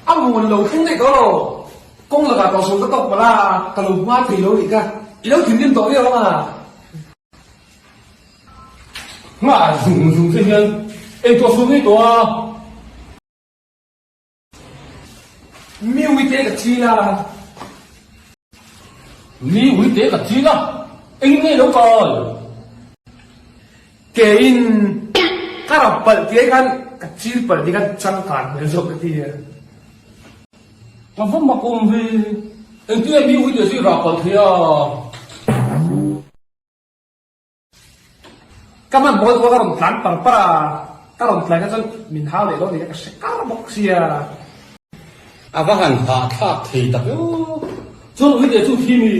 A muan lo thleng daih tawh lo. Kawng lakah tawh sawn ka tawk palh a, ka lo hma thei lo nih kha. I lo thinrim tawh viau ang a. Nghah zung zung che hian ei tawh sawn ngei tawh a. Mi uite ka chil a. Mi uite ka chil a, eng nge lo kal? Keiin ka rap palh tih ai khan ka chil palh tih khan changkan hmel zawk ka ti a. Ka va mak awm ve, engtin nge mi uite chu i rap palh thei a? Ka hman bawl pawh ka rawn tlan par par a, ka rawn tlai kha chuan min hau leh dawn nia ka hre kar bawk sia. A va han hahthlak thei tak eo. Chuan ui leh chu thi mi?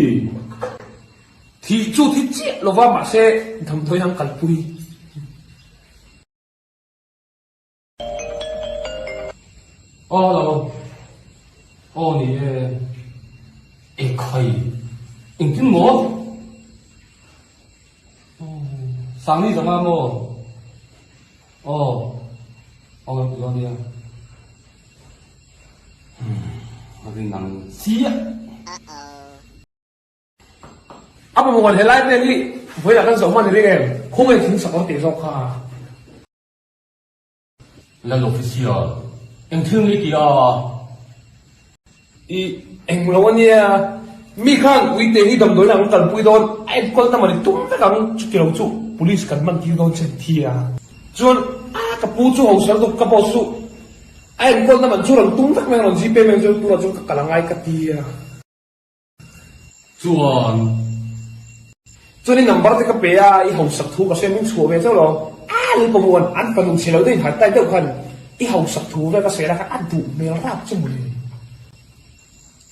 Thi chu thi chiah lova mahse damdawi an kalpui. Aw lo. Aw ni e. Ekhai. Engtin maw? Sangni zanga maw? Aw. Aw ti dawn nia. A rin ang chiah. A pawimawh helai vel hi vawilah kan zawh hman i ring em? Khawngaih thing sakawr tih zawk kha. Lal Official, eng thil nge i ti a? I eng lo a nia, mi khan uite hi damdawi lam an kalpui dawn, a enkawl na mawni tum vek ang, chuti lo chu Police kan man tir dawn che an thi a. Chuan a ka pu chu hosel dup ka boss chu a enkawl na man chu rawn tum vek mai ang, rawn zip em em chu tunah chuan ka kal angai ka ti a. Chuan. Chuan i number te ka pe a, i hausak thu ka hria min chhuah ve chauh lo. A Lalpamuan an fanu chhe lo deuh in harh tai deuh khan i hausak thu ve ka sawi la khan a duh hmel rap che mawle.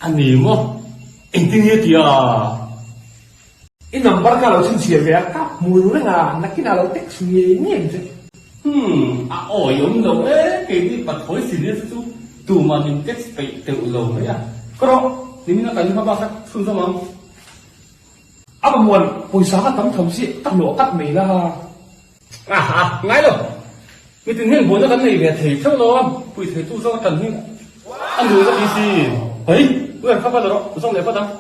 A ni maw? Engtin nge tia? I number kha lo chhinchhiah ve a, ka hmu reng a, nakinah lo text ngei ngei ang che. Umm, a awi awm lo e, keini pathawi senior te chu tumah min text peih teuh lo mai a. Ka rawh, nimina kan hma bak kha chhunzawm ang. A pamuan pawisa kha tam tho si, ka hlawh kat mai la. Aha, ngai lo. Mitin hian buaina kan nei ve thei theuh lo a, pui theitu zawk a tan hi a nuam ka ti si. Hei, uian kha va la rawh, zawng leh vat ang.